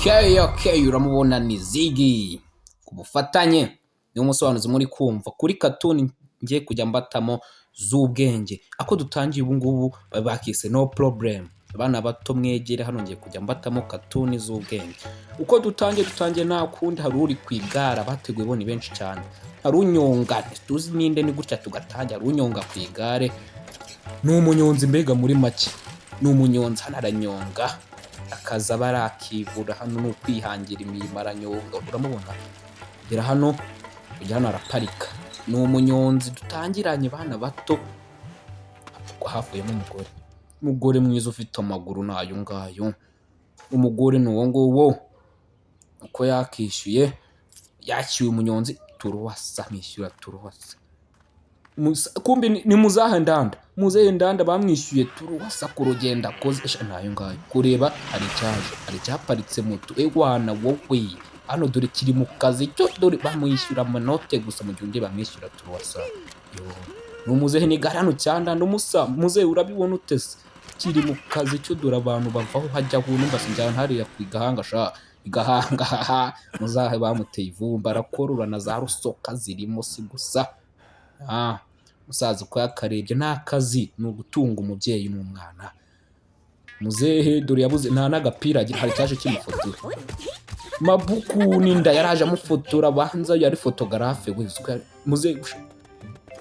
Okay, uramubona ni Ziggy ku bufatanye niwe musobanuzi muri kumva kuri katuni ngiye kujya mbatamo z'ubwenge. Ako dutangiye ubu ngubu bakise No Problem. Abana bato mwegere hano, ngiye kujya mbatamo katuni z'ubwenge. Uko dutangiye nta kundi, hari uri ku igare, abateguye bo ni benshi cyane. Hari unyonga, tuzi ninde, ni gutya tugatangira. Hari unyonga ku igare, ni umunyonzi mbega muri make, ni umunyonzi. Hano aranyonga akaza aba arakivura, hano ni ukwihangira imirimo, aranyonga, uramubona. Kugera hano, kujya hano araparika, ni umunyonzi dutangiranye. Bana bato, havuyemo umugore, umugore mwiza ufite amaguru ni ayo ngayo. Umugore ni uwo nguwo, uko yakishyuye, yakiriye umunyonzi turuwasa, mwishyura turuwasa. Kumbi ni muzahe ndanda, muzehe ndanda bamwishyuye turuwasa ku rugendo akoze. Esha, ni ayo ngayo. Kureba hari icyaje, hari icyaparitse, moto ewana wowe hano dore kiri mu kazi cyo, dore bamwishyura amanote gusa mu gihe undi bamwishyura turuwasa. Yo, ni umuzehe n'igare hano cyandanda umusa muzehe, urabibona utese kiri mu kazi cyo, dore abantu bavaho hajya numva sinjyana hariya ku igahanga sha, igahanga haha. Muzahe bamuteye ivumba, arakorora na za rusoka zirimo si gusa. Ah, musaza uko yakarebye ni akazi, ni ugutunga umubyeyi n'umwana. Muzehe dore yabuze nta n'agapira agira, hari cyaje kimufotora mabuku n'inda, yaraje amufotora, banza yari photographe we. Muzehe,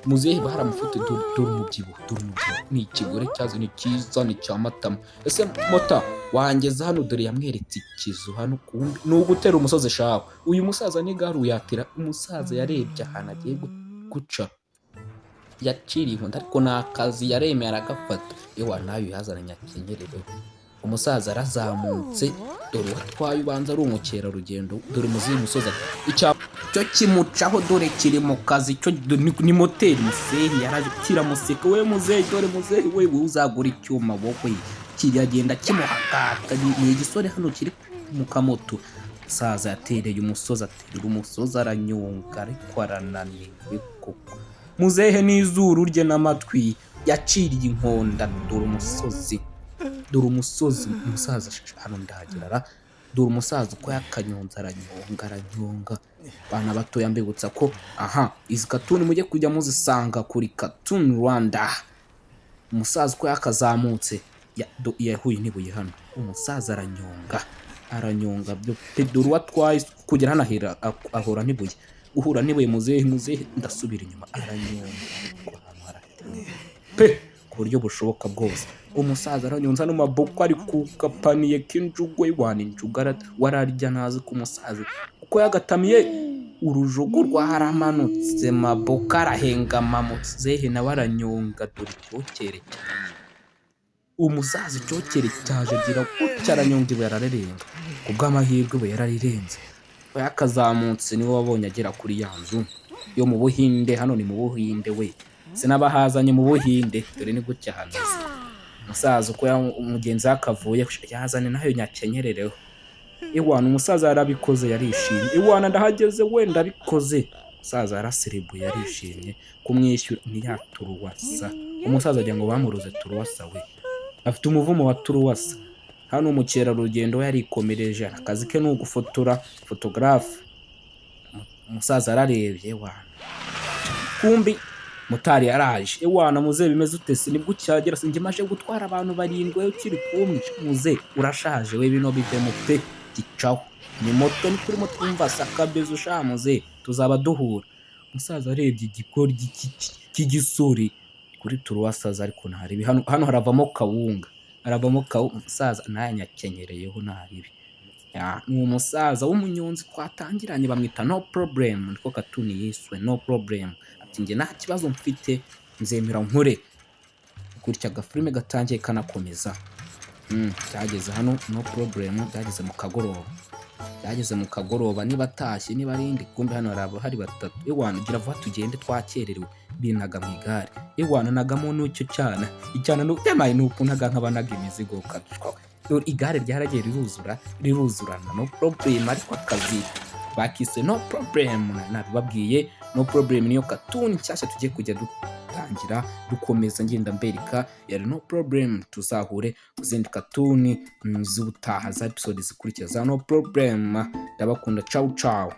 muzehe baramufotoye, dore dore umubyibuho, dore umubyibuho, ni ikigore cyazo, ni cyiza, ni cya matama. Ese mota wangeza hano? Dore yamweretse ikizu hano, kumbi ni ugutera umusozi shawe. Uyu musaza n'igare uyatira, umusaza yarebye ahantu agiye guca, yaciriye inkonda, ariko ni akazi yaremeye aragafata. Ewa nawe yazana nyakenyerereho. Umusaza arazamutse, dore uwatwaye ubanza ari umukerarugendo. Dore muzihe musozi icyapa cyo kimucaho, dore kiri mu kazi cyo, ni moteri. Muzehe yaraje kiramuseka, we muzehe, dore muzehe we, wowe uzagura icyuma wowe, kiragenda kimuhakata. Ni igisore hano kiri mu kamoto. Umusaza yatereye umusozi, aterera umusozi, aranyonga ariko arananiwe koko. Muzehe n'izuru rye n'amatwi yaciriye inkonda, dore umusozi, dore umusozi. Umusaza hano ndahagerara, dore umusaza uko yakanyonze, aranyonga, aranyonga. Bana batoya, mbibutsa ko aha izi katuni mujye kujya muzisanga kuri Cartoon Rwanda. Umusaza uko yakazamutse yahuye n'ibuye hano, umusaza aranyonga, aranyonga byo pe. Dore uwo atwaye, kugera hano ahera ahura n'ibuye, guhura n'ibuye. Muzehe, muzehe, ndasubira inyuma, aranyonga ariko ahantu harateye pe ku buryo bushoboka bwose. Umusaza aranyonza no maboko ari ku gapaniye k'injugwe, wana injugu wararya ntazi ko umusaza uko yagatamiye urujugu rwaramanutse, maboko arahengama, muzehe nawe aranyonga. Dore icyokere cyaje, umusaza icyokere cyaje, agira gutya aranyonga, ibuye ararirenga, ku bw'amahirwe ibuye yararirenze. We yakazamutse niwe wabonye agera kuri ya nzu yo mu Buhinde. Hano ni mu Buhinde we, sinabahazanye mu Buhinde. Dore ni gutya hameze. Umusaza uko umugenzi we akavuye yazane nayo nyakenyerereho. Iwana umusaza yarabikoze, yarishimye. Iwana ndahageze we, ndabikoze. Umusaza yaraserebuye, yarishimye. Kumwishyura ni ya turuwasa, umusaza agira ngo bamuroze turuwasa, we afite umuvumo wa turuwasa. Hano umukerarugendo we yarikomereje, akazi ke ni ugufotora, photographe. Umusaza ararebye, wana kumbi motari yaraje. Ewana muzehe, bimeze ute se? Nibwo ukihagera se? Njye maje gutwara abantu barindwi, wowe ukiri kumwe. Muze urashaje we, bino bivemo pe, gicaho ni moto, ni turimo twumva sakabezo sha muze tuzaba duhura. Umusaza arebye igikori cy'igisuri kuri turuwasaza, ariko ntaribi hano, hano haravamo kawunga, haravamo kawunga. Umusaza ntayanyakenyereyeho ntaribi. Ya, ni umusaza w'umunyonzi twatangiranye, bamwita No Problem, niko katuni yiswe No Problem. Ati njye nta kibazo mfite, nzemera nkore gutya. Agafilime gatangiye kanakomeza. Byageze hano No Problem, byageze mu kagoroba, byageze mu kagoroba, niba atashye niba ari indi. Kumbe hano hari abahari batatu. Ewana gira vuba tugende, twakererewe. Binaga mu igare, ewana nagamo n'icyo cyana, icyana yamaye ni ukuntaga nk'abanaga imizigo kabishwa. Dore igare ryaragiye riruzura, riruzurana. No Problem, ariko akazi bakise No Problem, nabibabwiye. No Problem niyo katuni nshyashya tugiye kujya. Tugitangira dukomeza ngenda mbereka. Yari No Problem. Tuzahure ku zindi katuni z'ubutaha, za episode zikurikira za No Problem. Ndabakunda, ciao ciao.